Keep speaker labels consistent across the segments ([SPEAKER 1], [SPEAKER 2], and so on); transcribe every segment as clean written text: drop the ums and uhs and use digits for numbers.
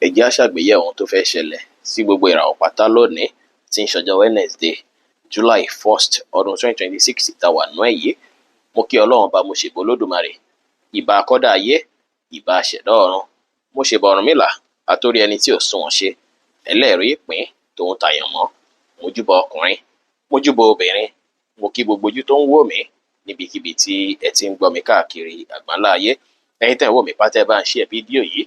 [SPEAKER 1] Ẹ jẹ́ á ṣàgbéyẹ̀wò ohun tó fẹ́ ṣẹlẹ̀ sí gbogbo ìràwọ̀ pátá lónìí tí ń ṣọjọ́ Wednesday, July 1st, ọdún 2026 tá a wà nú ẹ̀ yìí. Mo kí Ọlọ́run Ọba, mo ṣèbà Olódùmarè, ìbà akọ́dá ayé, ìbà aṣẹ̀dá ọ̀run, mo ṣèbà Ọ̀rúnmìlà, àtórí ẹni tí ò sunwọ̀n ṣe, ẹlẹ́rìí ìpín tòun tàyànmọ́. Mojúbà ọkùnrin, mojúbà obìnrin, mo kí gbogbo ojú tó ń wò mí níbikíbi tí ẹ ti ń gbọ́ mi káàkiri àgbáńlá ayé. Ẹ̀yin tẹ́ ń wò mí pátá, ẹ bá ń share fídíò yìí,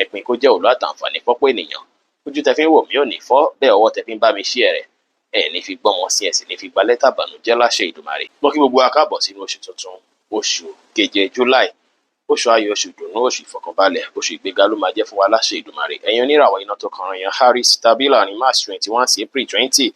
[SPEAKER 1] ẹ pín kó jẹ́ òlú àtàǹfààní fọ́pọ̀ ènìyàn. Ojú tẹ fi ń wò mí ò ní fọ́, bẹ́ẹ̀ ọwọ́ tẹ fi ń bá mi share rẹ̀, ẹ ní fi gbọ́mọ sí, ẹ sì ní fi gba lẹ́tà bànújẹ́ láṣẹ Ìdùmarè. Mo kí gbogbo wa káàbọ̀ sínú oṣù tuntun, oṣù keje, July, oṣù ayọ̀, oṣù ìdùnnú, oṣù ìfọ̀kànbalẹ̀, oṣù ìgbéga ló máa jẹ́ fún wa láṣẹ Ìdùmarè. Ẹ̀yin oníràwọ̀ iná tó kànràn yan Aries tàbí láàrin March 21 sí April 20,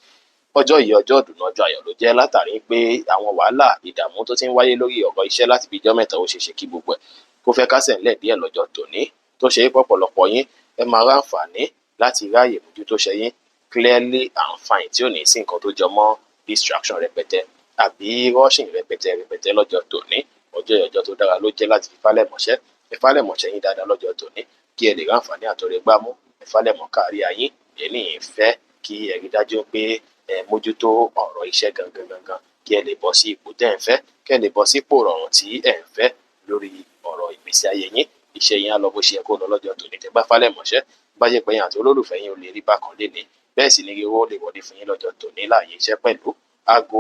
[SPEAKER 1] ọjọ́ yìí ọjọ́ ìdùnnú, ọjọ́ ayọ̀ ló jẹ́, látàrí pé àwọn wàhálà, ìdààmú tó ti ń wáyé lórí ọ̀rọ̀ iṣẹ́ láti fi ijọ́ mẹ́ta, ó ṣeé ṣe kí gbogbo ẹ̀ kó fẹ́ kásẹ̀ ńlẹ̀ díẹ̀ lọ́jọ́ tòní, tó ṣe é pọ̀pọ̀lọpọ̀ yín ẹ máa ráǹfààní láti ráàyè mójútó ṣe yín clearly and fine, tí ò ní sí nǹkan tó jọ mọ́ distraction rẹpẹtẹ àbí rushing rẹpẹtẹ rẹpẹtẹ lọ́jọ́ tòní. Ọjọ́ yìí, ọjọ́ tó dára ló jẹ́ láti fi falẹ̀ mọ́ṣẹ́. Ẹ falẹ̀ mọ́ṣẹ́ yín dáadáa lọ́jọ́ tòní kí ẹ lè ráǹfààní àtọrẹ gbámú. Ẹ falẹ̀ mọ́ kárí ayé ẹni ìfẹ́, kí ẹ rí dájú pé ẹ mójútó ọ̀rọ̀ iṣẹ́ gangan gangan, kí ẹ lè bọ́ sí ipò tẹ́ ẹ̀ ń fẹ́, kí ẹ lè bọ́ sípò rọrùn tí ẹ̀ ń fẹ́ lórí ọ̀rọ̀ ìgbésí ayé yín. Iṣẹ́ yín á lọ bó ṣe yẹ kó lọ lọ́jọ́ tòní tẹ́ bá falẹ̀ mọ́ṣẹ́. Bá ṣe pé yín àti olólùfẹ́ yín ò lè rí bákan lénìí, bẹ́ẹ̀ sì ni owó lè wọlé fún yín lọ́jọ́ tòní láàyè iṣẹ́ pẹ̀lú. Aago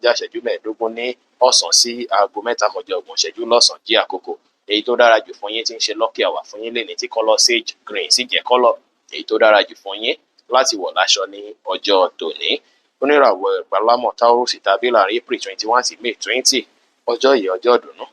[SPEAKER 1] 12:35 ní ọ̀sán sí aago 2:30 lọ́sàn-án jí àkókò. Èyí tó dára jù fún yín tí ń ṣe lucky hour fún yín lénìí, tí colour sage green sì jẹ́ colour èyí tó dára jù fún yín láti wọ̀ láṣọ ní ọjọ́ tòní. Oníràwọ̀ ìpalámọ̀ Taurus tàbí láàrin April 21 sí May 20, ọjọ́ yìí ọjọ́ ìdùnnú,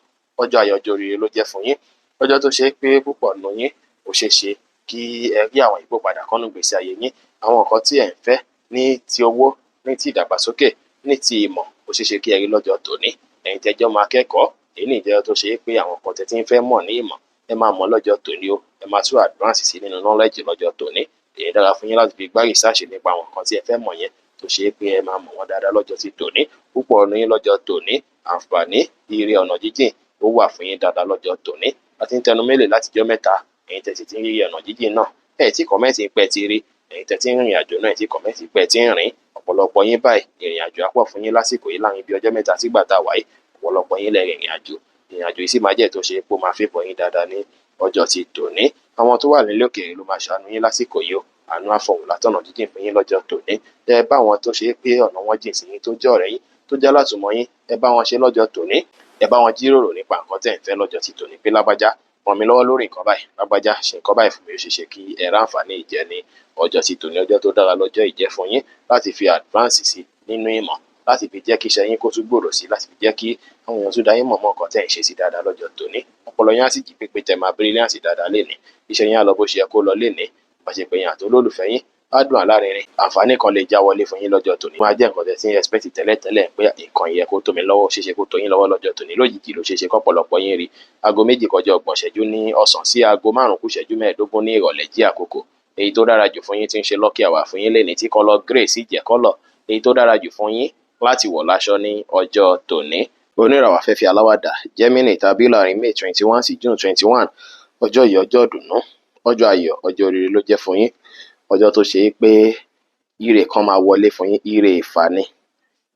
[SPEAKER 1] ọjọ́ ayọ̀, ọjọ́ oríire ló jẹ́ fún yín. Ọjọ́ tó ṣe é pé púpọ̀ nù yín, ó ṣeé ṣe kí ẹ rí àwọn ìyípo padà kan nínú ìgbésí ayé yín. Àwọn nǹkan tí ẹ̀ ń fẹ́ ní ti owó, ní ti ìdàgbàsókè, ní ti ìmọ̀, ó ṣeé ṣe kí ẹ rí lọ́jọ́ tòní. Ẹ̀yin tẹ́ jẹ́ ọmọ akẹ́kọ̀ọ́, èyí ní ìjẹ́ tó ṣe é pé àwọn nǹkan tẹ́ ti ń fẹ́ mọ̀ ní ìmọ̀, ẹ máa mọ̀ lọ́jọ́ tòní o. Ẹ máa tún advance sí nínú knowledge lọ́jọ́ tòní. Èyí dára fún yín láti fi gbá research nípa àwọn nǹkan tí ẹ fẹ́ mọ̀ yẹn, tó ṣe é pé ẹ máa mọ̀ wọ́n dáadáa lọ́jọ́ ti tòní. Púpọ̀ nínú yín lọ́jọ́ tòní, àǹfààní ire ọ̀nà jíjìn ó wà fún yín dáadáa lọ́jọ́ tòní. A ti ń tẹnu mélèé látijọ́ mẹ́ta. Ẹ̀yin tẹ́ sì ti ń rí ọ̀nà jíjìn náà, ẹ tí comment pé ẹ ti rí. Ẹ̀yin tẹ́ ti ń rìnrìn àjò náà, ẹ tí comment pé ẹ ti ń rìn. Ọ̀pọ̀lọpọ̀ yín báyìí, ìrìn àjò á pọ̀ fún yín lásìkò yìí láàrin bí ọjọ́ 3 sígbà tá a wà yìí. Ọ̀pọ̀lọpọ̀ yín lẹ rìnrìn àjò. Ìrìn àjò yìí sì máa jẹ́ tó ṣe pé ó máa favour yín dáadáa ní ọjọ́ ti tòní. Àwọn tó wà nílé òkèèrè ló máa ṣàánú yín lásìkò yìí o. Àánú á fọhùn látọ̀nà jíjìn fún yín lọ́jọ́ tòní. Ẹ bá àwọn tó ṣe pé ọ̀nà wọn jìn sí yín, tó jẹ́ ọ̀rẹ́ yín, tó jẹ́ alásùnmọ́ yín, ẹ bá wọn ṣe lọ́jọ́ tòní. Ẹ bá wọn jíròrò nípa nǹkan tẹ́ ẹ̀ ń fẹ́ lọ́jọ́ ti tòní, pé lágbájá, ràn mí lọ́wọ́ lórí nǹkan báyìí, lágbájá, ṣe nǹkan báyìí fún mi. Ó ṣeé ṣe kí ẹ ráǹfààní ìjẹ ní ọjọ́ ti tòní. Ọjọ́ tó dára lọ́jọ́ ìjẹ́ fún yín láti fi advance sí nínú ìmọ̀, láti fi jẹ́ kí iṣẹ́ yín kó tún gbòòrò sí, láti fi jẹ́ kí àwọn èèyàn tún dá yín mọ̀ mọ́ nǹkan tẹ́ ẹ̀ ń ṣe sí dáadáa lọ́jọ́ tòní. Ọpọlọ yín á sì jí pépé, tẹ́ máa brilliance dáadáa lénìí. Iṣẹ́ yín á lọ bó ṣe yẹ kó lọ lénìí. Bá ṣe pé yín àti olólùfẹ́ yín á dùn alárinrin. Àǹfààní kan lè já wọlé fún yín lọ́jọ́ tòní, máa jẹ́ nǹkan tẹ́ ti ń expect tẹ́lẹ̀tẹ́lẹ̀ pé nǹkan yẹ kó tó mi lọ́wọ́, ó ṣeé ṣe kó tó yín lọ́wọ́ lọ́jọ́ tòní. Lójijì ló ṣeé ṣe kọ́pọ̀lọpọ̀ yín rí. Aago 2:30 ní ọ̀sán sí aago 4:45 ní ìrọ̀lẹ́ jí àkókò. Èyí tó dára jù fún yín tí ń ṣe lucky hour fún yín lénìí, tí colour grey sì jẹ́ colour èyí tó dára jù fún yín láti wọ̀ láṣọ ní ọjọ́ tòní. Oníràwọ̀ afẹ́fẹ́ aláwàdà Gemini tàbí láàrin May 21 sí June 21, ọjọ́ yìí ọjọ́ ìdùnnú, ọjọ́ ayọ̀, ọjọ́ oríire ló jẹ́ fún yín. Ọjọ́ tó ṣe é pé ire kan máa wọlé fún yín, ire ìfà ni.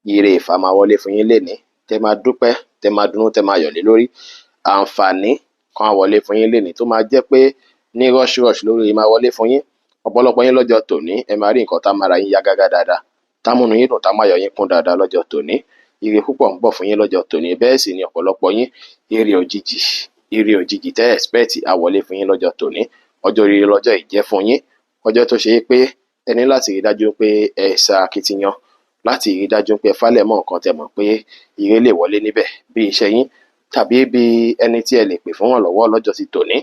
[SPEAKER 1] Ire ìfà máa wọlé fún yín lénìí tẹ́ máa dúpẹ́, tẹ́ máa dunnú, tẹ́ máa yọ̀ lé lórí. Àǹfààní kan á wọlé fún yín lénìí tó máa jẹ́ pé ní rush rush lórí máa wọlé fún yín. Ọ̀pọ̀lọpọ̀ yín lọ́jọ́ tòní, ẹ máa rí nǹkan tá máa ra yín yá gágá dáadáa, tá múnú yín dùn, tá máyọ̀ yín kún dáadáa lọ́jọ́ tòní. Ire púpọ̀ ń bọ̀ fún yín lọ́jọ́ tòní. Bẹ́ẹ̀ sì ni ọ̀pọ̀lọpọ̀ yín, ire òjijì, ire òjijì tẹ́ expect á wọlé fún yín lọ́jọ́ tòní. Ọjọ́ oríire lọ́jọ́ yìí jẹ́ fún yín. Ọjọ́ tó ṣe é pé ẹ ní láti rí dájú pé ẹ ṣe akitiyan láti rí dájú pé ẹ falẹ̀ mọ́ nǹkan tẹ́ mọ̀ pé ire lè wọlé níbẹ̀, bí iṣẹ́ yín tàbí bí ẹni tí ẹ lè pè fún ìrànlọ́wọ́ lọ́jọ́ ti tòní.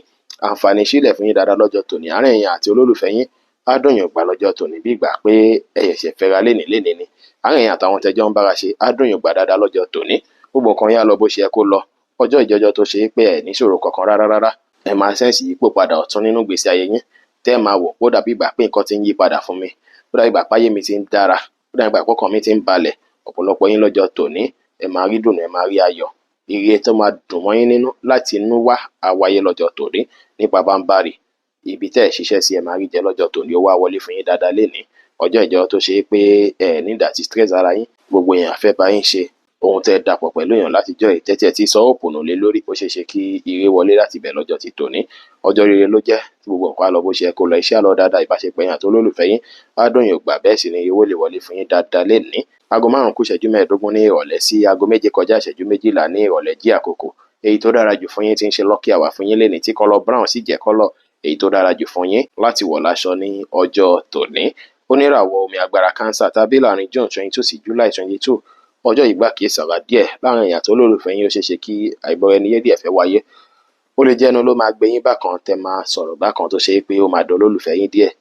[SPEAKER 1] Àǹfààní sílẹ̀ fún yín dáadáa lọ́jọ́ tòní. Àárín ẹ̀yin àti olólùfẹ́ yín á dùn yùngbà lọ́jọ́ tòní, bí ìgbà pé ẹ ṣẹ̀ṣẹ̀ fẹ́ra lénìí lénìí ni. Àárín ẹ̀yin àtàwọn tẹ́jọ́ ń bára ṣe á dùn yùngbà dáadáa lọ́jọ́ tòní. Gbogbo nǹkan yín á lọ bó ṣe yẹ kó lọ. Ọjọ́ ìjọjọ́ tó ṣe é pé ẹ ní ìṣòro kankan rárá rárá. Ẹ máa sense ìyípo padà ọ̀tun nínú ìgbésí ayé yín, tẹ́ ẹ máa wò ó dàbí ìgbà pé nǹkan ti ń yí padà fún mi, ó dàbí ìgbà páyé mi ti ń dára, ó dàbí ìgbà pọ́kàn mi ti ń balẹ̀. Ọ̀pọ̀lọpọ̀ yín lọ́jọ́ tòní, ẹ máa rí dùnnú, ẹ máa rí ayọ̀. Ire tó máa dùn mọ́ yín nínú láti inú wá á wáyé lọ́jọ́ tòní. Nípa báńbárì, Ibi tẹ́ ẹ̀ ṣiṣẹ́ sí, ẹ máa rí jẹ lọ́jọ́ tòní, ó wá wọlé fún yín dáadáa lénìí. Ọjọ́ ìjọ tó ṣe é pé ẹ nígbà tí stress ara yín, gbogbo èèyàn fẹ́ bá yín ṣe ohun tẹ́ dapọ̀ pẹ̀lú èèyàn látijọ́ yìí, tẹ́tí ẹ ti sọ òpònú lé lórí, ó ṣeé ṣe kí ire wọlé láti ibẹ̀ lọ́jọ́ ti tòní. Ọjọ́ rere ló jẹ́ tí gbogbo nǹkan á lọ bó ṣe yẹ kó lọ, iṣẹ́ á lọ dáadáa, ìbáṣepọ̀ ẹ̀yin àti olólùfẹ́ yín á dùn yùngbà, bẹ́ẹ̀ sì ni owó lè wọlé fún yín dáadáa lénìí. Aago 5 kù ìṣẹ́jú 15 ní ìrọ̀lẹ́ sí aago 7 kọjá ìṣẹ́jú 12 ní ìrọ̀lẹ́ jí àkókò. Èyí tó dára jù fún yín tí ń ṣe lucky hour fún yín lénìí, tí kọ́lọ̀ brown sì jẹ́ kọ́lọ̀ èyí tó dára jù fún yín láti wọ̀ láṣọ ní ọjọ́ tòní. Oníràwọ̀ omi agbára Cancer tàbí láàrin June 22 sí July 22, ọjọ́ ìgbà kìí sàrà díẹ̀ láàrin èèyàn àti olólùfẹ́ yín, ó ṣeé ṣe kí àìgbọ́ra-ẹni-yé díẹ̀ fẹ́ wáyé. Ó lè jẹ́ ẹnu ló máa gbé yín bákan, tẹ́ máa sọ̀rọ̀ bákan tó ṣe é pé ó máa dán olólùfẹ́ yín díẹ̀,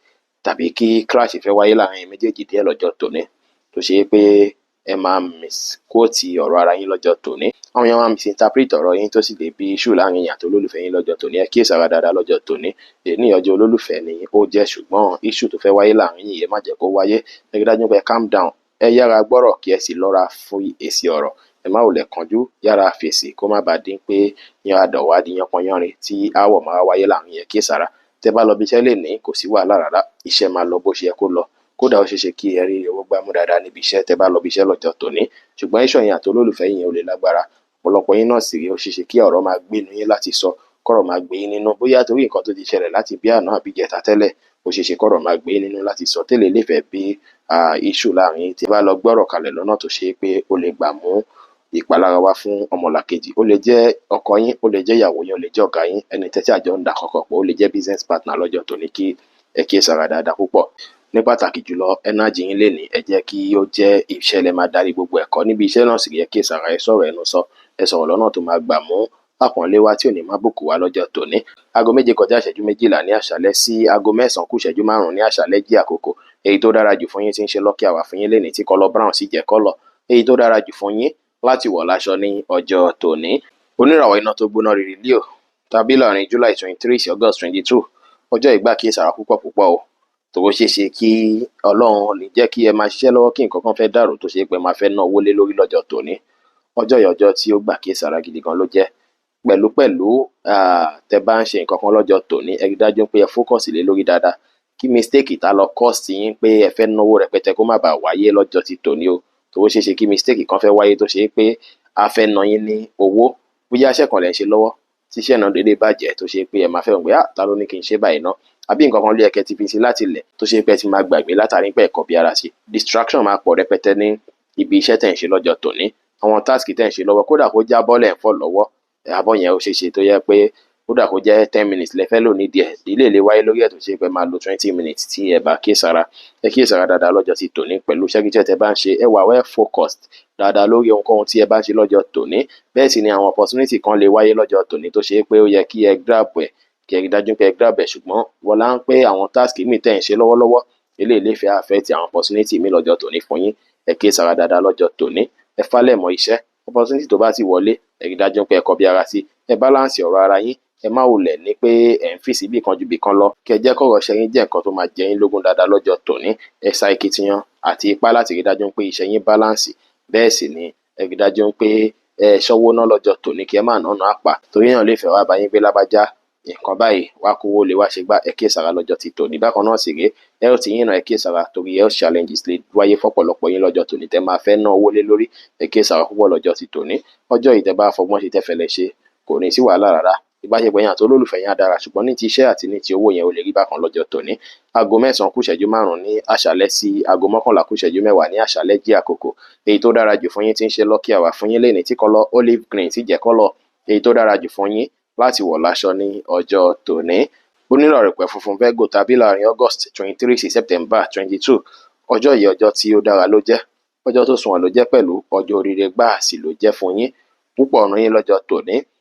[SPEAKER 1] tàbí kí clash fẹ́ wáyé láàrin méjèèjì díẹ̀ lọ́jọ́ tòní, tó ṣe é pé ẹ máa misquote ọ̀rọ̀ ara yín lọ́jọ́ tòní. Àwọn èèyàn máa misinterpret ọ̀rọ̀ yín tó sì lè bí issue láàrin èèyàn àti olólùfẹ́ yín lọ́jọ́ tòní. Ẹ kíyèsára dáadáa lọ́jọ́ tòní. Èní ọjọ́ olólùfẹ́ ni ó jẹ́, ṣùgbọ́n issue tó fẹ́ wáyé láàrin yín, ẹ má jẹ́ kó wáyé. Ẹ rí dájú pé calm down, ẹ yára gbọ́rọ̀ kí ẹ sì lọ́ra fún èsì ọ̀rọ̀. Ẹ má wulẹ̀ kánjú, yára fèsì kó má bàa dín pé yan àdọ̀wá di yánpọnyánrin tí aáwọ̀ máa wáyé láàrin yẹn. Kíyèsára. Tẹ́ bá lọ bí iṣẹ́ lénìí, kò sí wàhálà rárá, iṣẹ́ máa lọ bó ṣe yẹ kó lọ. Kódà ó ṣeé ṣe kí ẹ rí owó gbámú dáadáa níbi iṣẹ́ tẹ́ bá lọ bí iṣẹ́ lọ́jọ́ tòní. Ṣùgbọ́n issue ẹ̀yin àti olólùfẹ́ yín yẹn ò lè lágbára. Ọ̀pọ̀lọpọ̀ yín náà sì rí, ó ṣeé ṣe kí ọ̀rọ̀ máa gbénu yín láti sọ, kọ́rọ̀ máa gbé yín nínú, bóyá torí nǹkan tó ti ṣẹlẹ̀ láti bí àná àbí ìjẹta tẹ́lẹ̀, ó ṣeé ṣe kọ́rọ̀ máa gbé yín nínú láti sọ tẹ́lẹ̀ lè fẹ́ bí issue láàrin yín. Tí ẹ bá lọ gbọ́rọ̀ kalẹ̀ lọ́nà tó ṣe pé ó lè gbà mú ìpalára wá fún ọmọlàkejì, ó lè jẹ́ ọkọ yín, ó lè jẹ́ ìyàwó yín, ó lè jẹ́ ọ̀gá yín, ẹni tẹ́tí àjọ ń dà kọ̀kọ̀ pọ̀, ó lè jẹ́ business partner lọ́jọ́ tòní, kí ẹ kíyèsára dáadáa púpọ̀. Ní pàtàkì jùlọ, energy yín lénìí, ẹ jẹ́ kí ó jẹ́ iṣẹ́ lẹ máa darí gbogbo ẹ̀kọ́ níbi iṣẹ́ náà sì rí. Ẹ kíyèsára, ẹ sọ̀rọ̀ ẹnu sọ, ẹ sọ̀rọ̀ lọ́nà tó máa gbà mú àpọ́nlé wá tí ò ní má bùkù wá lọ́jọ́ tòní. Aago 7 kọjá ìṣẹ́jú 12 ní àṣálẹ́ sí aago 9 kù ìṣẹ́jú 5 ní àṣálẹ́ jí àkókò. Èyí tó dára jù fún yín tí ń ṣe lucky hour fún yín lénìí, tí kọ́lọ̀ brown sì jẹ́ kọ́lọ̀ èyí tó dára jù fún yín láti wọ̀ láṣọ ní ọjọ́ tòní. Oníràwọ̀ iná tó gbóná riri Leo tàbí láàrin July 23 sí August 22, ọjọ́ ìgbà kíyèsára púpọ̀ púpọ̀ o. Tòró ṣeé ṣe kí Ọlọ́run lè jẹ́ kí ẹ máa ṣiṣẹ́ lọ́wọ́ kí nǹkan kan fẹ́ dàrú tó ṣe pé máa fẹ́ ná owó lé lórí lọ́jọ́ tòní. Ọjọ́ yìí ọjọ́ tí ó gbà kíyèsára gidi gan ló jẹ́. Pẹ̀lú pẹ̀lú, tẹ́ bá ń ṣe nǹkan kan lọ́jọ́ tòní, ẹ rí dájú pé ẹ focus lé lórí dáadáa kí mistake tá lọ cost yín pé ẹ fẹ́ náwó rẹpẹtẹ kó má bàa wáyé lọ́jọ́ ti tòní o. Tòró ṣeé ṣe kí mistake kan fẹ́ wáyé tó ṣe pé a fẹ́ ná yín ní owó, bóyá iṣẹ́ kan lẹ̀ ń ṣe lọ́wọ́ tí iṣẹ́ náà déédéé bàjẹ́ tó ṣe pé ẹ máa fẹ́ rò pé ta ló ní kí n ṣe báyìí ná, àbí nǹkan kan ló yẹ kẹ́ ti fi sí láti ilẹ̀ tó ṣe pé ẹ ti máa gbàgbé látàrí pé ẹ̀kọ́ bí ara ṣe. Distraction máa pọ̀ rẹpẹtẹ ní ibi iṣẹ́ tẹ̀ ń ṣe lọ́jọ́ tòní. Àwọn task tẹ̀ ń ṣe lọ́wọ́, kódà kó já bọ́lẹ̀ ń fọ́ lọ́wọ́, abọ́ yẹn ó ṣeé ṣe tó yẹ pé kódà kó jẹ́ 10 minutes lẹ fẹ́ lò ní díẹ̀, delay lè wáyé lórí ẹ̀ tó ṣe pé máa lo 20 minutes tí ẹ bá kíyèsára. Ẹ kíyèsára dáadáa lọ́jọ́ ti tòní pẹ̀lú iṣẹ́ kíṣẹ́ tẹ bá ń ṣe, ẹ wà well focused dáadáa lórí ohunkóhun tí ẹ bá ń ṣe lọ́jọ́ tòní. Bẹ́ẹ̀ sì ni àwọn opportunity kan lè wáyé lọ́jọ́ tòní tó ṣe pé ó yẹ kí ẹ grab ẹ̀, kí ẹ rí dájú pé ẹ grab ẹ̀, ṣùgbọ́n wọ́n lá ń pé àwọn task míì tẹ̀ ń ṣe lọ́wọ́lọ́wọ́ eléyìí lè fẹ́ affect àwọn opportunity míì lọ́jọ́ tòní fún yín. Ẹ kíyèsára dáadáa lọ́jọ́ tòní, ẹ falẹ̀ mọ́ iṣẹ́. Opportunity tó bá ti wọlé, ẹ rí dájú pé ẹ kọbi ara sí, ẹ balance ọ̀rọ̀ ara yín, ẹ má wulẹ̀ ní pé ẹ̀ ń fì sí ibì kan ju ibì kan lọ. Kí ẹ jẹ́ kọ́rọ̀ iṣẹ́ yín jẹ́ nǹkan tó máa jẹ yín lógún dáadáa lọ́jọ́ tòní. Ẹ sa akitiyan àti ipá láti rí dájú pé iṣẹ́ yín balance. Bẹ́ẹ̀ sì ni ẹ rí dájú pé ẹ ṣọ́wó ná lọ́jọ́ tòní kí ẹ má nànà àpà, torí èèyàn lè fẹ́ wá bá yín pé lágbájá nǹkan báyìí wá kówó lé wá ṣe gbá. Ẹ kíyèsára lọ́jọ́ ti tòní. Bákan náà sì rèé, health yín náà ẹ kíyèsára torí health challenges lè wáyé fọ́pọ̀lọpọ̀ yín lọ́jọ́ tòní tẹ́ máa fẹ́ ná owó lé lórí. Ẹ kíyèsára púpọ̀ lọ́jọ́ ti tòní. Ọjọ́ yìí tẹ́ bá fọgbọ́n ṣe, tẹ́ fẹlẹ̀ ṣe, kò ní sí wàhálà rárá. Ìbáṣepọ̀ yín àti olólùfẹ́ yín á dára, ṣùgbọ́n ní ti iṣẹ́ àti ní ti owó yẹn ó lè rí bákan lọ́jọ́ tòní. Aago 9 kù ìṣẹ́jú 5 ní àṣálẹ́ sí aago 11 kù ìṣẹ́jú 10 ní àṣálẹ́ jí àkókò. Èyí tó dára jù fún yín tí ń ṣe lucky hour fún yín lénìí, tí kọ́lọ̀ olive green sì jẹ́ kọ́lọ̀ èyí tó dára jù fún yín láti wọ̀ láṣọ ní ọjọ́ tòní. Onírọ̀rùpẹ̀ funfun Virgo tàbí láàrin August 23 sí September 22, ọjọ́ yìí ọjọ́ tí ó dára ló jẹ́, ọjọ́ tó sunwọ̀n ló jẹ́ pẹ̀lú ọjọ́ oríire gbáà sì ló jẹ́ fún yín. Púpọ̀ ọ̀nà yín lọ́jọ́ tòní,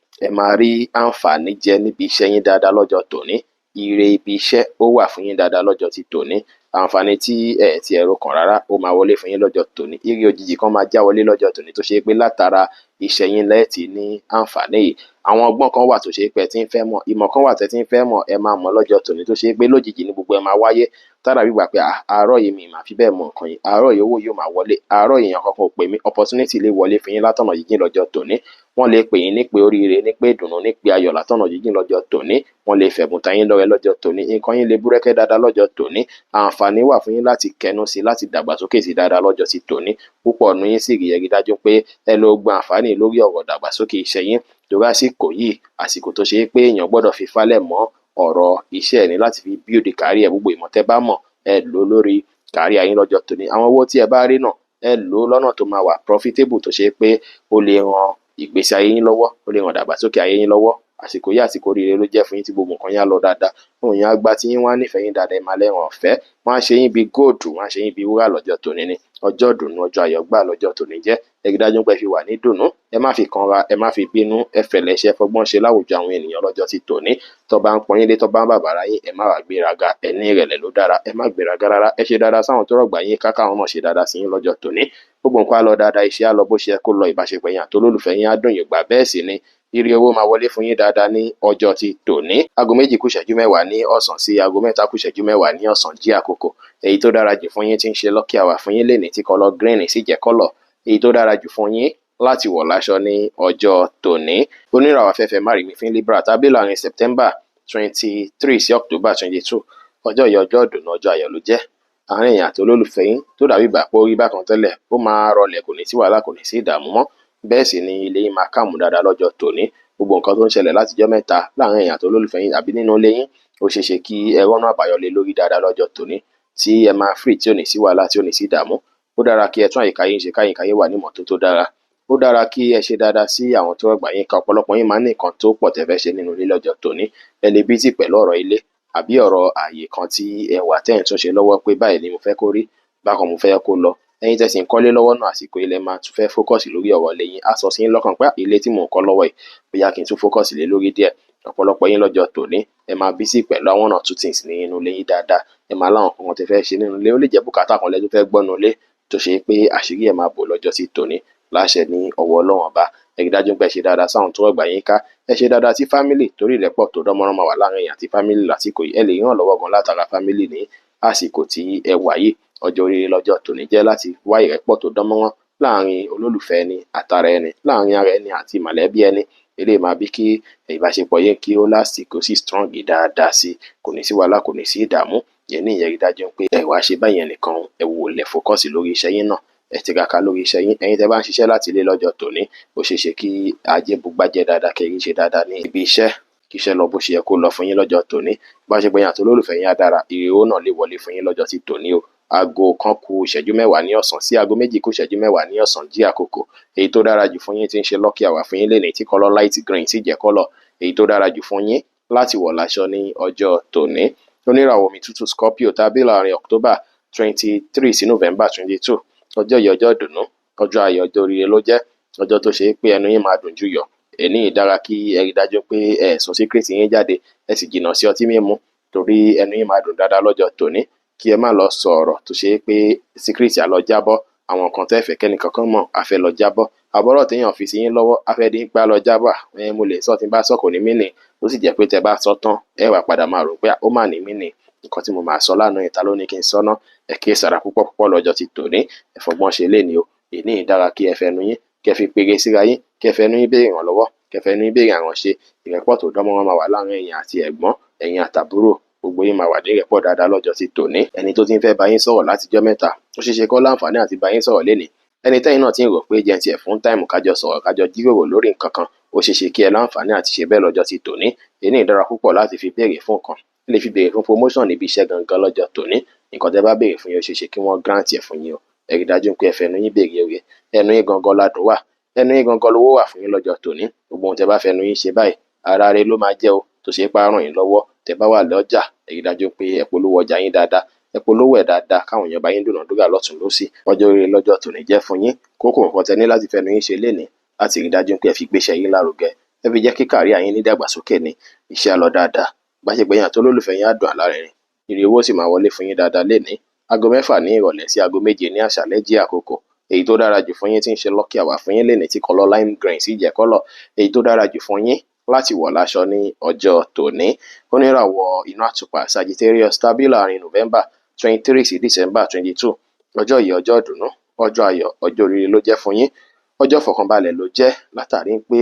[SPEAKER 1] ẹ máa rí àǹfààní jẹ níbi iṣẹ́ yín dáadáa lọ́jọ́ tòní. Ire ibi iṣẹ́ ó wà fún yín dáadáa lọ́jọ́ ti tòní. Àǹfààní tí ẹ ti ẹ̀rọ kàn rárá ó máa wọlé fún yín lọ́jọ́ tòní. Ire òjijì kan máa já wọlé lọ́jọ́ tòní tó ṣe pé látara iṣẹ́ yín lẹ́ẹ̀tì ní àǹfààní yìí. Àwọn ọgbọ́n kan wà tó ṣe pé ẹ ti ń fẹ́ mọ̀, ìmọ̀ kan wà tẹ́ ti ń fẹ́ mọ̀, ẹ máa mọ̀ lọ́jọ́ tòní tó ṣe pé lójijì ni gbogbo ẹ máa wáyé. Tá dàbí ìgbà pé àárọ̀ yìí mi máa fi bẹ́ẹ̀ mọ̀ nǹkan yìí, àárọ̀ yìí owó yóò máa wọlé, àárọ̀ yìí èèyàn kankan ò pè mí, opportunity lè wọlé fún yín látọ̀nà jíjìn lọ́jọ́ tòní. Wọ́n lè pè yín ní pé oríire, ní pé ìdùnnú, ní pé ayọ̀ látọ̀nà jíjìn lọ́jọ́ tòní. Wọ́n lè fẹ̀bùn ta yín lọ́rẹ lọ́jọ́ tòní. Nǹkan yín lè búrẹ́kẹ́ dáadáa lọ́jọ́ tòní. Àǹfààní wà fún yín láti kẹnu sí, láti dàgbàsókè sí dáadáa lọ́jọ́ sí tòní. Púpọ̀ nínú yín sì rí ẹ̀rí dájú pé ẹ lọ gba àǹfààní lórí ọ̀rọ̀ dàgbàsókè iṣẹ́ yín. Torí àsìkò yìí, àsìkò tó ṣe pé èèyàn gbọ́dọ̀ fi falẹ̀ mọ́ ọ̀rọ̀ iṣẹ́ ẹni láti fi build career. Gbogbo ìmọ̀ tẹ́ bá mọ̀, ẹ lò lórí career yín lọ́jọ́ tòní. Àwọn owó tí ẹ bá rí náà, ẹ lò lọ́nà tó máa wà profitable tó ṣe pé ó lè ran ìgbésí ayé yín lọ́wọ́, ó lè ran dàgbàsókè ayé yín lọ́wọ́. Àsìkò yìí àsìkò oríire ló jẹ́ fún yín tí gbogbo nǹkan yín á lọ dáadáa. Òun yẹn á gba tí yín wá nífẹ̀ẹ́ yín dáadáa, ẹ máa lẹ́ràn ọ̀fẹ́. Wọ́n á ṣe yín bí góòdù, wọ́n á ṣe yín bí wúrà lọ́jọ́ tòní ni. Ọjọ́ ìdùnnú, ọjọ́ ayọ̀ gbà lọ́jọ́ tòní jẹ́. Ẹ rí dájú pé ẹ fi wà ní ìdùnnú, ẹ má fi kanra, ẹ má fi bínú, ẹ fẹ̀lẹ̀ ṣe, ẹ fọgbọ́n ṣe láwùjọ àwọn ènìyàn lọ́jọ́ ti tòní. Tó bá ń pọ́n yín lé, tó bá ń bàbàrà yín, ẹ má wá gbéraga, ẹ ní ìrẹ̀lẹ̀ ló dára, ẹ má gbéraga rárá. Ẹ ṣe dáadáa sáwọn tó rọ̀gbà yín ká káwọn náà ṣe dáadáa sí yín lọ́jọ́ tòní. Gbogbo nǹkan á lọ dáadáa, iṣẹ́ á lọ bó ṣe yẹ kó lọ, ìbáṣepọ̀ yín àti olólùfẹ́ yín á dùn yín gbà. Bẹ́ẹ̀ sì ni ire owó máa wọlé fún yín dáadáa ní ọjọ́ ti tòní. Aago 2 kù ìṣẹ́jú mẹ́wàá ní ọ̀sán sí aago 3 kù ìṣẹ́jú mẹ́wàá ní ọ̀sán jí àkókò. Èyí tó dára jù fún yín tí ń ṣe lucky hour fún yín lénìí tí kọ́lọ̀ green sì jẹ́ kọ́lọ̀. Èyí tó dára jù fún yín láti wọ̀ láṣọ ní ọjọ́ tòní. Oníràwọ̀ afẹ́fẹ́ márìmí fín Libra tàbí láàrin September 23 sí October 22. Ọjọ́ yìí ọjọ́ ìdùnnú, ọjọ́ ayọ̀ ló jẹ́. Àárín èèyàn àti olólùfẹ́ yín tó dàbí ìgbà pé ó rí bákan tẹ́lẹ̀, ó máa rọlẹ̀, kò ní sí wàhálà, kò ní sí ìdààmú mọ́. Bẹ́ẹ̀ sì ni ilé yín máa kàmù dáadáa lọ́jọ́ tòní. Gbogbo nǹkan tó ń ṣẹlẹ̀ látijọ́ mẹ́ta láàrin èèyàn àti olólùfẹ́ yín àbí nínú ilé yín, ó ṣeé ṣe kí ẹ rọ́nà àbáyọ lé lórí dáadáa lọ́jọ́ tòní tí ẹ máa free, tí ò ní sí wàhálà, tí ò ní sí ìdààmú. Ó dára kí ẹ tún àyíká yín ṣe, káyíká yín wà ní ìmọ́tótó dára. Ó dára kí ẹ ṣe dáadáa sí àwọn tó rọ̀gbà yín ká. Ọ̀pọ̀lọpọ̀ yín máa ń ní nǹkan tó pọ̀ tẹ́ fẹ́ ṣe nínú ilé lọ́jọ́ tòní. Ẹ lè busy pẹ̀lú ọ̀rọ̀ ilé àbí ọ̀rọ̀ ààyè kan tí ẹ wà tẹ́ ẹ̀ ń tún ṣe lọ́wọ́ pé báyìí ni mo fẹ́ kó rí, bákan mo fẹ́ kó lọ. Ẹ̀yin tẹ́ sì ń kọ́lé lọ́wọ́ náà, àsìkò ilẹ̀ máa tún fẹ́ focus lórí ọ̀rọ̀ ilé yín. Á sọ sí yín lọ́kàn pé ilé tí mò ń kọ́ lọ́wọ́ yìí, bóyá kí n tún focus lé lórí díẹ̀. Ọ̀pọ̀lọpọ̀ yín lọ́jọ́ tòní, ẹ máa busy pẹ̀lú àwọn one or two things nínú ilé yín dáadáa. Ẹ máa láwọn nǹkan tẹ́ fẹ́ ṣe nínú ilé. Ó lè jẹ́ bùkátà kan lẹ tún fẹ́ gbọ́ nínú ilé tó ṣe pé àṣírí ẹ máa bò lọ́jọ́ sí tòní. Láṣẹ ní ọwọ́ Ọlọ́run ọba. Ẹ rí dájú pé ẹ ṣe dáadáa sáwọn tó rọ̀gbà yín ká. Ẹ ṣe dáadáa sí family torí ìrẹ́pọ̀ tó dánmọ́rán máa wà láàrin èèyàn àti family lásìkò yìí. Ẹ lè ràn lọ́wọ́ gan látara family ní àsìkò tí ẹ wà yìí. Ọjọ́ oríire lọ́jọ́ tòní jẹ́ láti wá ìrẹ́pọ̀ tó dánmọ́rán láàrin olólùfẹ́ ẹni àtara ẹni, láàrin ara ẹni àti mọ̀lẹ́bí ẹni. Eléyìí máa bí kí ìbáṣepọ̀ yín kí ó last, kó sì strong dáadáa sí, kò ní sí wàhálà, kò ní sí ìdààmú. Ìyẹn ní ìyẹn rí dájú pé ẹ wá ṣe báyẹn nìkan, ẹ wò lẹ̀ focus lórí iṣẹ́ yín náà, ẹ tiraka lórí iṣẹ́ yín. Ẹ̀yin tẹ́ bá ń ṣiṣẹ́ láti ilé lọ́jọ́ tòní, ó ṣeé ṣe kí ajé bugbájẹ́ dáadáa, kí ẹ ṣe dáadáa ní ibi iṣẹ́, kí iṣẹ́ lọ bó ṣe yẹ kó lọ fún yín lọ́jọ́ tòní. Ìbáṣepọ̀ yín àti olólùfẹ́ yín á dára, ire owó náà lè wọlé fún yín lọ́jọ́ tí tòní o. Aago 1 kù ìṣẹ́jú mẹ́wàá ní ọ̀sán sí aago 2 kù ìṣẹ́jú mẹ́wàá ní ọ̀sán jí àkókò. Èyí tó dára jù fún yín tí ń ṣe lucky hour fún yín lénìí tí kọ́lọ̀ light green sì jẹ́ kọ́lọ̀. Èyí tó dára jù fún yín láti wọ̀ láṣọ ní ọjọ́ tòní. Oníràwọ̀ omi tútù Scorpio tàbí láàrin October 23 sí November 22. Ọjọ́ yìí ọjọ́ ìdùnnú, ọjọ́ ayọ̀, ọjọ́ oríire ló jẹ́. Ọjọ́ tó ṣe pé ẹnu yín máa dùn jù yọ̀. Èní dára kí ẹ rí dájú pé ẹ sọ secret yín jáde, ẹ sì jìnnà sí ọtí mímu torí ẹnu yín máa dùn dáadáa lọ́jọ́ tòní. Kí ẹ má lọ sọ ọ̀rọ̀ tó ṣe pé secret á lọ jábọ́, àwọn nǹkan tẹ́ fẹ́ kẹ́ni kankan mọ̀ á fẹ́ lọ jábọ́. Àbọ̀rọ̀ téèyàn fi sí yín lọ́wọ́ á fẹ́ dín pé á lọ jábọ́. Mo lè sọ tí n bá sọ kò ní mí nì. Ó sì jẹ́ pé tẹ́ bá sọ tán, ẹ wá padà máa rò pé ó mà ní mí nì. Nǹkan tí mo máa sọ lánàá yẹn, ta ló ní kí n sọ ná? Ẹ kíyèsára púpọ̀ púpọ̀ lọ́jọ́ ti tòní. Ẹ fọgbọ́n ṣe lénìí o. Èní dára kí ẹ fẹnu yín, kí ẹ fi pere síra yín, kí ẹ fẹnu yín béèrè ìrànlọ́wọ́, kí ẹ fẹnu yín béèrè àránṣe. Ìrẹ́pọ̀ tó dánmọ́rán máa wà láàrin ẹ̀yin àti ẹ̀gbọ́n, ẹ̀yin àtàbúrò. Gbogbo yín máa wà ní ìrẹ́pọ̀ dáadáa lọ́jọ́ ti tòní. Ẹni tó ti ń fẹ́ bá yín sọ̀rọ̀ látijọ́ mẹ́ta, ó ṣeé ṣe kó láǹfààní àti bá yín sọ̀rọ̀ lénìí. Ẹni tẹ́yin náà ti ń rò pé jẹ́ ti ẹ̀ fún táìmù kájọ sọ̀rọ̀, kájọ jíròrò lórí nǹkan kan, ó ṣeé ṣe kí ẹ láǹfààní àti ṣe bẹ́ẹ̀ lọ́jọ́ ti tòní. Èní dára púpọ̀ láti fi béèrè fún nǹkan. Ẹ lè fi béèrè fún promotion níbi iṣẹ́ gangan lọ́jọ́ tòní. Nǹkan tẹ́ bá béèrè fún yín, ó ṣeé ṣe kí wọ́n grant ẹ̀ fún yín o. Ẹ rí dájú pé ẹ fẹnu yín béèrè oore. Ẹnu yín gangan ládùn wà. Ẹnu yín gangan lówó wà fún yín lọ́jọ́ tòní. Gbogbo ohun tẹ́ bá fẹnu yín ṣe báyìí, ara rẹ ló máa jẹ́ o. Tó ṣe pé á ràn yín lọ́wọ́. Tẹ́ bá wà lọ́jà, ẹ rí dájú pé ẹ polówó ọjà yín dáadáa. Ẹ polówó ẹ̀ dáadáa káwọn èèyàn bá yín dúnàádúrà lọ́tùn lósì. Ọjọ́ oríire lọ́jọ́ tòní jẹ́ fún yín. Kókó nǹkan tẹ́ ní láti fẹnu yín ṣe lénìí láti rí dájú pé ẹ fi gbéṣẹ́ yín lárugẹ. Ẹ fi jẹ́ kí career yín ní ìdàgbàsókè ní. Iṣẹ́ á lọ dáadáa. Ìbáṣepọ̀ yín àti olólùfẹ́ yín á dùn alárinrin. Ire owó sì máa wọlé fún yín dáadáa lénìí. Aago 6 ní ìrọ̀lẹ́ sí aago 7 ní àṣálẹ́ jí àkókò. Èyí tó dára jù fún yín tí ń ṣe lucky hour fún yín lénìí tí kọ́lọ̀ lime green sì jẹ́ kọ́lọ̀. Èyí tó dára jù fún yín láti wọ̀ láṣọ ní ọjọ́ tòní. Oníràwọ̀ inú àtùpà Sagittarius tàbí láàrin November 23 sí December 22. Ọjọ́ yìí ọjọ́ ìdùnnú, ọjọ́ ayọ̀, ọjọ́ oríire ló jẹ́ fún yín. Ọjọ́ ìfọ̀kànbalẹ̀ ló jẹ́ látàrí pé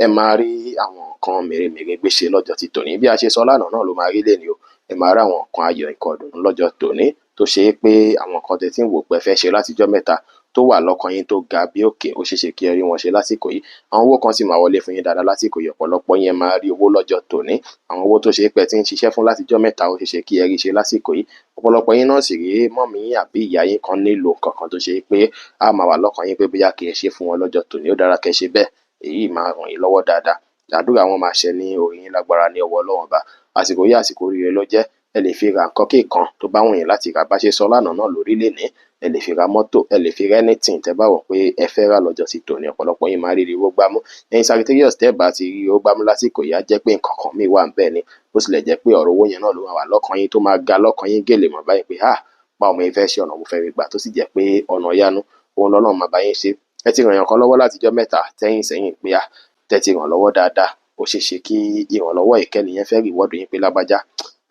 [SPEAKER 1] ẹ máa rí àwọn nǹkan mèremère gbé ṣe lọ́jọ́ ti tòní. Bí a ṣe sọ lánàá náà ló máa rí lénìí o. Ẹ máa rí àwọn nǹkan ayọ̀, nǹkan ìdùnnú lọ́jọ́ tòní tó ṣe é pé àwọn nǹkan tẹ́ tí ń wò pé ẹ fẹ́ ṣe látijọ́ mẹ́ta tó wà lọ́kàn yín tó ga bí òkè, ó ṣeé ṣe kí ẹ rí wọn ṣe lásìkò yìí. Àwọn owó kan sì máa wọlé fún yín dáadáa lásìkò yìí. Ọ̀pọ̀lọpọ̀ yín ẹ máa rí owó lọ́jọ́ tòní. Àwọn owó tó ṣe é pé ẹ ti ń ṣiṣẹ́ fún látijọ́ mẹ́ta, ó ṣeé ṣe kí ẹ rí ṣe lásìkò yìí. Ọ̀pọ̀lọpọ̀ yín náà sì rí mummy yín àbí ìyá yín kan nílò nǹkan kan tó ṣe é pé á máa wà lọ́kàn yín pé bóyá kí ẹ ṣe fún wọn lọ́jọ́ tòní, ó dára kí ẹ ṣe bẹ́ẹ̀. Èyí máa ràn yín lọ́wọ́ dáadáa. Àdúrà wọn máa ṣẹ ní orí yín lágbára ní ọwọ́ Ọlọ́run Ọba. Àsìkò yìí àsìkò oríire ló jẹ́. Ẹ lè fi ra nǹkan kíkan tó bá wù yín láti rà. Bá ṣe sọ lánàá náà lórí lénìí. Ẹ lè fi ra mọ́tò, ẹ lè fi ra anything tẹ́ bá wò pé ẹ fẹ́ rà lọ́jọ́ sí tòní. Ọ̀pọ̀lọpọ̀ yín máa rí owó gbámú. Ẹ̀yin Sagittarius tẹ́ bá ti rí owó gbámú lásìkò yìí, á jẹ́ pé nǹkan kan míì wà níbẹ̀ ni. Bó tilẹ̀ jẹ́ pé ọ̀rọ̀ owó yẹn náà ló máa wà lọ́kàn yín tó máa ga lọ́kàn yín gèlè mọ́ báyìí pé "háà, báwo mo ṣe fẹ́ ṣe, ọ̀nà mo fẹ́ rí gbà", tó sì jẹ́ pé ọ̀nà ìyanu òun lọ́lọ́run máa bá yín ṣe. Ẹ ti ràn èèyàn kan lọ́wọ́ látijọ́ mẹ́ta tẹ́yìn sẹ́yìn pé à, tẹ́ ti ràn lọ́wọ́ dáadáa. Ó ṣeé ṣe kí ìrànlọ́wọ́ ìkẹ́ni yẹn fẹ́ reward yín pé lágbájá,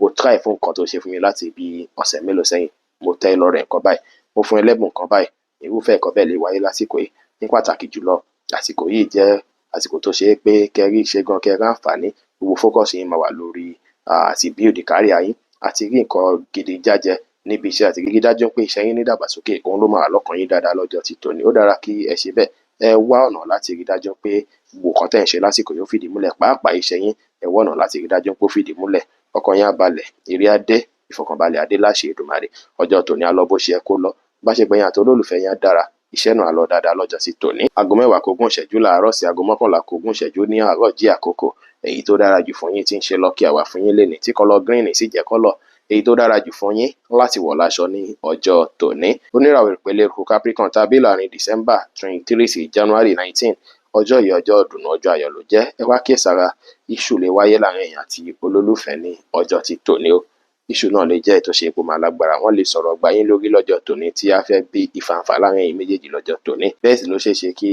[SPEAKER 1] mo try fún nǹkan tó ṣe fún mi láti bí ọ̀sẹ̀ mélòó sẹ́yìn. Mo tẹ́ ẹ lọ́rẹ nǹkan báyìí, mo fún ẹ lẹ́bùn nǹkan báyìí. Irúfẹ́ nǹkan bẹ́ẹ̀ lè wáyé lásìkò yìí. Ní pàtàkì jùlọ, àsìkò yìí jẹ́ àsìkò tó ṣe é pé kẹ́ rí ṣe gan, kẹ́ rí àǹfààní. Gbogbo focus yín máa wà lórí àti build career yín, àti rí nǹkan gidi jájẹ níbi iṣẹ́, àti rí dájú pé iṣẹ́ yín ní ìdàgbàsókè. Òun ló máa wà lọ́kàn yín dáadáa lọ́jọ́ ti tòní. Ó dára kí ẹ ṣe bẹ́ẹ̀. Ẹ wá ọ̀nà láti rí dájú pé gbogbo nǹkan tẹ́ ẹ̀ ń ṣe lásìkò yìí ó fìdí múlẹ̀. Pàápàá iṣẹ́ yín, ẹ wá ọ̀nà láti rí dájú pé ó fìdí múlẹ̀. Ọkàn yín á balẹ̀, ire á dé, ìfọ̀kànbalẹ̀ á dé láṣẹ Èdùmàrè. Ọjọ́ tòní á lọ bó ṣe yẹ kó lọ. Ìbáṣepọ̀ ẹ̀yin àti olólùfẹ́ yín á dára. Iṣẹ́ náà á lọ dáadáa lọ́jọ́ sí tòní. Aago 10 kù ogún ìṣẹ́jú láàárọ̀ sí aago 10:20 ní àárọ̀ jí àkókò. Èyí tó dára jù fún yín tí ń ṣe lucky hour fún yín lénìí, tí colour green sì jẹ́ colour èyí tó dára jù fún yín láti wọ̀ láṣọ ní ọjọ́ tòní. Oníràwọ̀ ìpele eruku Capricorn tàbí láàrin December 23 sí January 19. Ọjọ́ yìí ọjọ́ ìdùnnú, ọjọ́ ayọ̀ ló jẹ́. Ẹ wá kíyèsára, issue lè wáyé láàrin ẹ̀yin àti olólùfẹ́ ní ọjọ́ ti tòní o. Issue náà lè jẹ́ èyí tó ṣe pé ó máa lágbára. Wọ́n lè sọ̀rọ̀ gbá yín lórí lọ́jọ́ tòní tí a fẹ́ bí ìfàǹfà láàrin ẹ̀yin méjèèjì lọ́jọ́ tòní. Bẹ́ẹ̀ sì ló ṣeé ṣe kí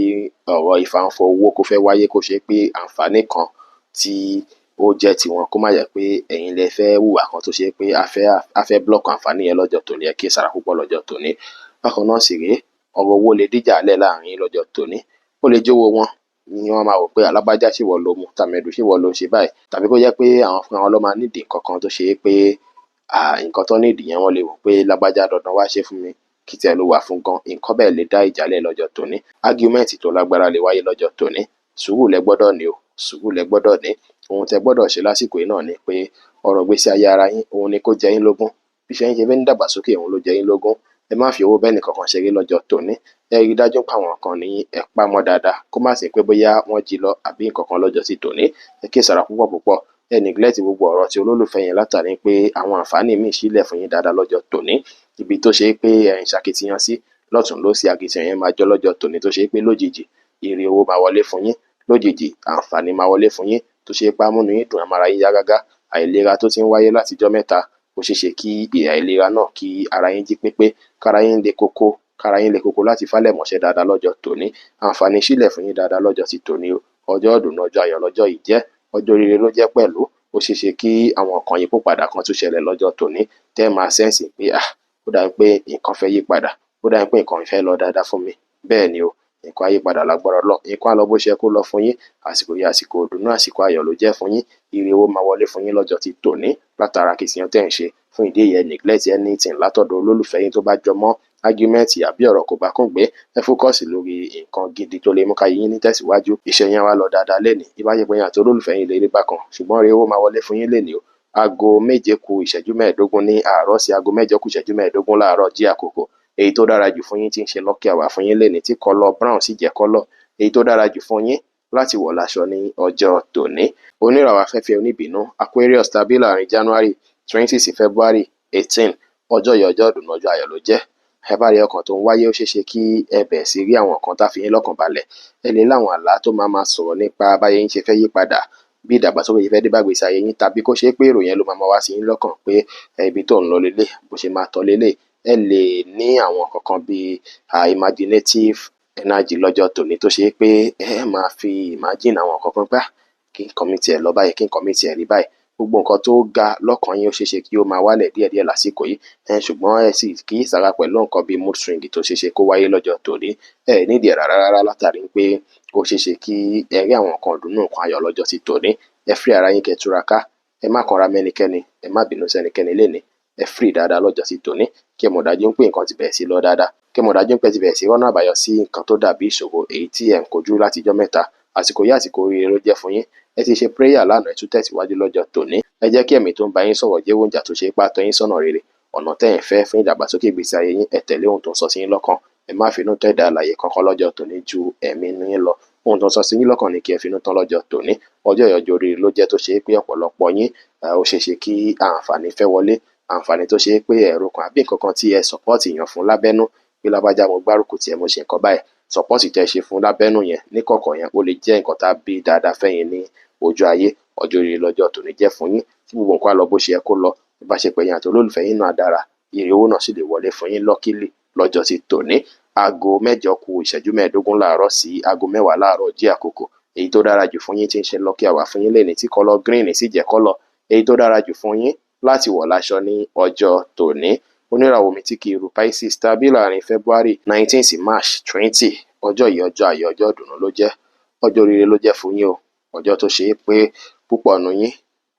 [SPEAKER 1] ọ̀rọ̀ ìfàǹfà owó kó fẹ́ wáyé, kó ṣe pé àǹfààní kan tí ó jẹ́ tiwọn, kó má jẹ́ pé ẹ̀yin lẹ fẹ́ hùwà kan tó ṣe pé a fẹ́ block àǹfààní yẹn lọ́jọ́ tòní. Ẹ kíyèsára púpọ̀ lọ́jọ́ tòní. Bákan náà sì rèé, ọ̀rọ̀ owó lè díjà lẹ̀ láàrin yín lọ́jọ́ tòní. Ó lè jówó wọn ni wọ́n máa rò pé alágbájá ṣé ìwọ ló mú, tàmẹ̀dù ṣé ìwọ ló ṣe báyìí, tàbí kó jẹ́ pé àwọn fúnra wọn ló máa nídìí nǹkan kan tó ṣe pé nǹkan tó nídìí yẹn wọ́n lè rò pé lágbájá dandan wá ṣe fún mi, kí tiẹ̀ ló wà fún gan. Nǹkan bẹ́ẹ̀ lè dá ìjà lẹ̀ lọ́jọ́ tòní. Argument tó lágbára lè wáyé lọ́jọ́ tòní. Sùúrù lẹ gbọ́dọ̀ ní o, sùúrù lẹ gbọ́dọ̀ ní. Ohun tẹ gbọ́dọ̀ ṣe lásìkò yìí náà ni pé ọ̀rọ̀ ìgbésí ayé ara yín, òun ni kó jẹ yín lógún. Bí iṣẹ́ yín ṣe fẹ́ ń dàgbàsókè, òun ló jẹ yín lógún. Ẹ má fi owó bẹ́ẹ̀ nìkankan ṣeré lọ́jọ́ tòní. Ẹ rí dájú pé àwọn kan ní ẹ pamọ́ dáadáa, kó má ṣe pé bóyá wọ́n jí lọ àbí nǹkan kan lọ́jọ́ sí tòní. Ẹ kíyèsára púpọ̀ púpọ̀. Ẹ neglect gbogbo ọ̀rọ̀ tí olólùfẹ́ yẹn látàrí pé àwọn àǹfààní míì sílẹ̀ fún yín dáadáa lọ́jọ́ tòní. Ibi tó ṣe pé ẹ ń ṣakitiyan sí lọ́tùn lósì, akitiyan yẹn máa jọ lọ́jọ́ tòní tó ṣe pé lójijì ire owó máa wọlé fún yín, lójijì àǹfààní máa wọlé fún yín tó ṣe pé á múnú yín dùn, á máa ra yín yá gágá. Àìlera tó ti ń wáyé látijọ́ mẹ́ta, ó ṣeé ṣe kí àìlera náà kí ara yín jí pépé, kára yín le koko, kára yín le koko láti fálẹ̀ mọ́ṣẹ́ dáadáa lọ́jọ́ tòní. Àǹfààní sílẹ̀ fún yín dáadáa lọ́jọ́ ti tòní o. Ọjọ́ ìdùnnú, ọjọ́ ayọ̀ lọ́jọ́ yìí jẹ́. Ọjọ́ oríire ló jẹ́ pẹ̀lú. Ó ṣeé ṣe kí àwọn nǹkan yípo padà kan tún ṣẹlẹ̀ lọ́jọ́ tòní tẹ́ máa sense pé à, ó dà pé nǹkan fẹ́ yí padà, ó dà pé nǹkan fẹ́ lọ dáadáa fún mi. Bẹ́ẹ̀ ni o, nǹkan á yí padà lágbára Ọlọ́run. Nǹkan á lọ bó ṣe yẹ kó lọ fún yín. Àsìkò yìí àsìkò ìdùnnú, àsìkò ayọ̀ ló jẹ́ fún yín. Ire owó máa wọlé fún yín lọ́jọ́ ti tòní látara akitiyan tẹ́ ẹ̀ ń ṣe. Fún ìdí èyí, ẹ neglect anything látọ̀dọ̀ olólùfẹ́ yín tó bá jọ mọ́ argument àbí ọ̀rọ̀ kò bá kún gbé. Ẹ focus lórí nǹkan gidi tó lè mú káyé yín ní tẹ̀síwájú. Iṣẹ́ yín á wá lọ dáadáa lénìí. Ìbáṣepọ̀ yín àti olólùfẹ́ yín lè rí bákan, ṣùgbọ́n ire owó máa wọlé fún yín lénìí o. Aago 7:25 ní àárọ̀ sí aago 7:45 láàárọ̀ jí àkókò. Èyí tó dára jù fún yín tí ń ṣe lucky hour fún yín lénìí, tí colour brown sì jẹ́ colour èyí tó dára jù fún yín láti wọ̀ láṣọ ní ọjọ́ tòní. Oníràwọ̀ afẹ́fẹ́ oníbínú Aquarius tàbí láàrin January 20 sí February 18. Ọjọ́ yìí ọjọ́ ìdùnnú, ọjọ́ ayọ̀ ló jẹ́. Ẹ bá rí ọkàn tó ń wáyé, ó ṣeé ṣe kí ẹ bẹ̀rẹ̀ sí rí àwọn nǹkan tá fi yín lọ́kàn balẹ̀. Ẹ lè láwọn àlá tó máa máa sọ̀rọ̀ nípa báyé yín ṣe fẹ́ yí padà, bí ìdàgbàsókè ṣe fẹ́ dé bá ìgbésí ayé yín, tàbí kó ṣe pé èrò yẹn ló máa máa wá sí yín lọ́kàn pé ibi tó ń lọ lélẹ̀, bó ṣe máa tọ́ lélẹ̀. Ẹ lè ní àwọn nǹkan kan bí imaginative energy lọ́jọ́ tòní tó ṣe pé ẹ máa fi imagine àwọn nǹkan kan pé Kí nǹkan mi tiẹ̀ lọ báyìí, kí nǹkan mi tiẹ̀ rí báyìí. Gbogbo nǹkan tó ga lọ́kàn yín ó ṣeéṣe kí ó máa wálẹ̀ díẹ̀díẹ̀ lásìkò yìí. Ṣùgbọ́n ẹ sì kíyèsára pẹ̀lú nǹkan bíi mood swing tó ṣeéṣe kó wáyé lọ́jọ́ tòní. Ẹ nídìí ẹ̀ rárá rárá látàrí pé ó ṣeéṣe kí ẹ rí àwọn nǹkan ìdùnnú, nǹkan ayọ̀ lọ́jọ́ ti tòní. Ẹ free ara yín, kẹ́ túraká. Ẹ má kanra mẹ́nikẹ́ni, ẹ má bínú sẹ́nikẹ́ni lénìí. Ẹ free dáadáa lọ́jọ́ ti tòní. Kí ẹ mọ̀ dájú pé nǹkan ti bẹ̀rẹ̀ sí lọ dáadáa. Kí ẹ mọ̀ dájú pé ti bẹ̀rẹ̀ sí rọ́nà àbáyọ sí nǹkan tó dàbí ìṣòro èyí tí ẹ̀ ń kojú látijọ́ mẹ́ta. Àsìkò yìí, àsìkò oríire ló jẹ́ fún yín. Ẹ ti ṣe prayer lánàá, ẹ tún tẹ̀síwájú lọ́jọ́ tòní. Ẹ jẹ́ kí ẹ̀mí tó ń bá yín sọ̀rọ̀ jẹ́ oúnjẹ tó ṣe é pa tọ́ yín sọ́nà rere. Ọ̀nà tẹ́ ẹ̀ ń fẹ́ fún ìdàgbàsókè ìgbésí ayé yín, ẹ tẹ̀lé ohun tó ń sọ sí yín lọ́kàn. Ẹ má finú tán ẹ̀dá alààyè kankan lọ́jọ́ tòní ju ẹ̀mí inú yín lọ. Ohun tó ń sọ sí yín lọ́kàn ni kí ẹ finú tán lọ́jọ́ tòní. Ọjọ́ yìí, ọjọ́ oríire ló jẹ́ tó ṣe é pé ọ̀pọ̀lọpọ̀ yín, ó ṣeé ṣe kí àǹfààní fẹ́ wọlé. Àǹfààní tó ṣe é pé ẹ̀rọ kan àbí nǹkan kan tí ẹ support èèyàn fún lábẹ́nú pé lágbájá, mo gbárùkù tí ẹ, mo ṣe nǹkan báyìí. Support tẹ́ ẹ ṣe fún lábẹ́nú yẹn níkọ̀kọ̀ yẹn, ó lè jẹ́ nǹkan tá bí dáadáa fẹ́yin ní ojú ayé. Ọjọ́ oríire lọ́jọ́ tòní jẹ́ fún yín tí gbogbo nǹkan á lọ bó ṣe yẹ kó lọ. Ìbáṣepọ̀ ẹ̀yin àti olólùfẹ́ yín náà dára. Ire owó náà sì lè wọlé fún yín luckily lọ́jọ́ ti tòní. 8:45 láàárọ̀ sí 10:00 láàárọ̀ jí àkókò. Èyí tó dára jù fún yín tí ń ṣe lucky hour fún yín lénìí tí colour green sì jẹ́ colour èyí tó dára jù fún yín láti wọ̀ láṣọ ní ọjọ́ tòní. Oníràwọ̀ omi tí kì í ru, Pisces, tàbí láàrin February 19 sí March 20. Ọjọ́ yìí, ọjọ́ ayọ̀, ọjọ́ ìdùnnú ló jẹ́. Ọjọ́ oríire ló jẹ́ fún yín o. Ọjọ́ tó ṣe é pé púpọ̀ nù yín,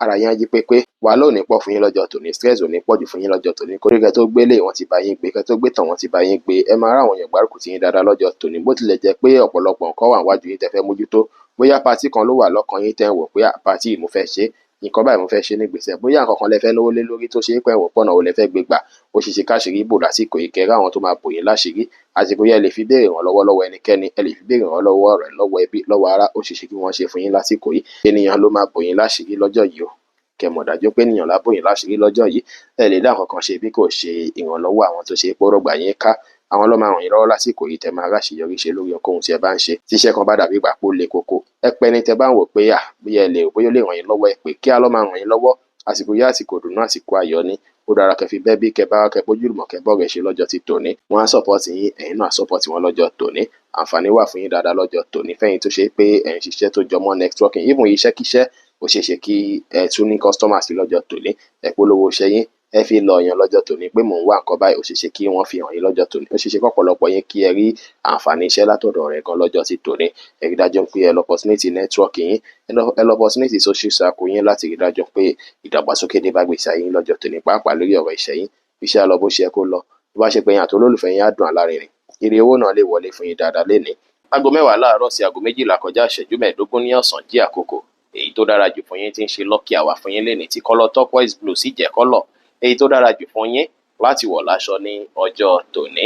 [SPEAKER 1] ara yín á jí pépé. Wàhálà ò ní pọ̀ fún yín lọ́jọ́ tòní. Stress ò ní pọ̀ jù fún yín lọ́jọ́ tòní. Kórí kẹ́ tó gbélé wọ́n ti bá yín gbé, kẹ́ tó gbé tàn wọ́n ti bá yín gbé. Ẹ máa ráwọn èèyàn gbárùkù tì yín dáadáa lọ́jọ́ tòní. Bó tilẹ̀ jẹ́ pé ọ̀pọ̀lọpọ̀ nǹkan wà níwájú yín tẹ́ fẹ́ mójútó. Bóyá party kan ló wà lọ́kàn yín tẹ́ ń wò pé party yìí mo fẹ́ ṣe, nǹkan báyìí mo fẹ́ ṣe nígbésẹ̀. Bóyá nǹkan kan lẹ fẹ́ náwó lé lórí tó ṣe é pé ẹ wò pọ̀nà wo lẹ fẹ́ gbé gbà. Ó ṣeé ṣe káṣírí bò lásìkò yìí, kẹ́ rí àwọn tó máa bò yín láṣìírí. Àsìkò yìí, ẹ lè fi béèrè ìrànlọ́wọ́ lọ́wọ́ ẹnikẹ́ni, ẹ lè fi béèrè ìrànlọ́wọ́ ọ̀rẹ́, lọ́wọ́ ẹbí, lọ́wọ́ ará. Ó ṣeé ṣe kí wọ́n ṣe fún yín lásìkò yìí. Ènìyàn ló máa bò yín láṣìírí lọ́jọ́ yìí o. Kẹ́ mọ̀ dájú pé ènìyàn lá bò yín láṣìírí lọ́jọ́ yìí. Ẹ lè dá nǹkan kan ṣe bí kò ṣe ìrànlọ́wọ́ àwọn tó ṣe é pé ó rọ̀gbà yín ká. Àwọn ló máa ràn yín lọ́wọ́ lásìkò yìí tẹ́ máa ráṣeyọrí ṣe lórí ohunkóhun tí ẹ bá ń ṣe. Tíṣẹ́ kan bá dàbí ìgbà pé ó le koko, ẹ pẹ́ ní tẹ́ bá ń wò pé à bóyá ẹ lè, bóyá ó lè ràn yín lọ́wọ́, ẹ pé kí á lọ́ máa ràn yín lọ́wọ́. Àsìkò yìí, àsìkò ìdùnnú, àsìkò ayọ̀ ni. Ó dára kẹ́ fi bẹ́ bí kẹ́ bá kẹ́ bójúlùmọ̀ kẹ́ bọ́rẹ̀ ṣe lọ́jọ́ ti tòní. Wọ́n á support yín, ẹ̀yin náà á support wọn lọ́jọ́ tòní. Àǹfààní wà fún yín dáadáa lọ́jọ́ tòní fẹ́yin tó ṣe pé ẹ̀ ń ṣiṣẹ́ tó jọmọ́ networking, even iṣẹ́kíṣẹ́. Ó ṣeé ṣe kí ẹ tún ní customer sí lọ́jọ́ tòní. Ẹ polówó iṣẹ́ yín, ẹ fi lọ yàn lọ́jọ́ tòní pé mò ń wá nǹkan báyìí. Ó ṣeé ṣe kí wọ́n fi hàn yín lọ́jọ́ tòní. Ó ṣeé ṣe kọ́pọ̀lọpọ̀ yín kí ẹ rí àǹfààní iṣẹ́ látọ̀dọ̀ rẹ̀ gan lọ́jọ́ ti tòní. Ẹ rí dájú pé ẹ lọ opportunity network yín, ẹ lọ opportunity social circle yín láti rí dájú pé ìdàgbàsókè dé bá gbèsè ayé yín lọ́jọ́ tòní, pàápàá lórí ọ̀rọ̀ iṣẹ́ yín. Iṣẹ́ á lọ bó ṣe yẹ kó lọ. Bó bá ṣe pé ẹ̀yin àti olólùfẹ́ yín á dùn alárinrin. Ire owó náà lè wọlé fún yín dáadáa lénìí. 10:00 láàárọ̀ sí 11:45 ní ọ̀sán jí àkókò. Èyí tó dára jù fún yín tí ń ṣe lucky hour fún yín lénìí tí colour turquoise blue sì jẹ́ colour èyí tó dára jù fún yín láti wọ̀ láṣọ ní ọjọ́ tòní.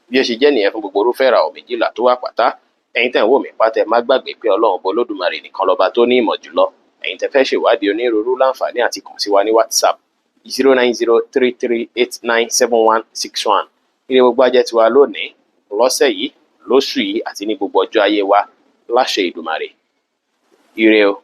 [SPEAKER 1] Bí ó ṣe jẹ́ nìyẹn fún gbogbo irúfẹ́ ìràwọ̀ 12 tó wà pátá. Ẹ̀yin tẹ́ ń wò mí pátá, ẹ má gbàgbé pé Ọlọ́run Ọba Olódùmarè nìkan lọ́ba tó ní ìmọ̀ jùlọ. Ẹ̀yin tẹ́ fẹ́ ṣèwádìí onírúurú, láǹfààní àti kàn sí wa ní WhatsApp 09033897161. Ire gbogbo á jẹ́ tiwa lónìí, lọ́sẹ̀ yìí, lóṣù yìí àti ní gbogbo ọjọ́ ayé wa láṣẹ Ìdùmarè. Ire o.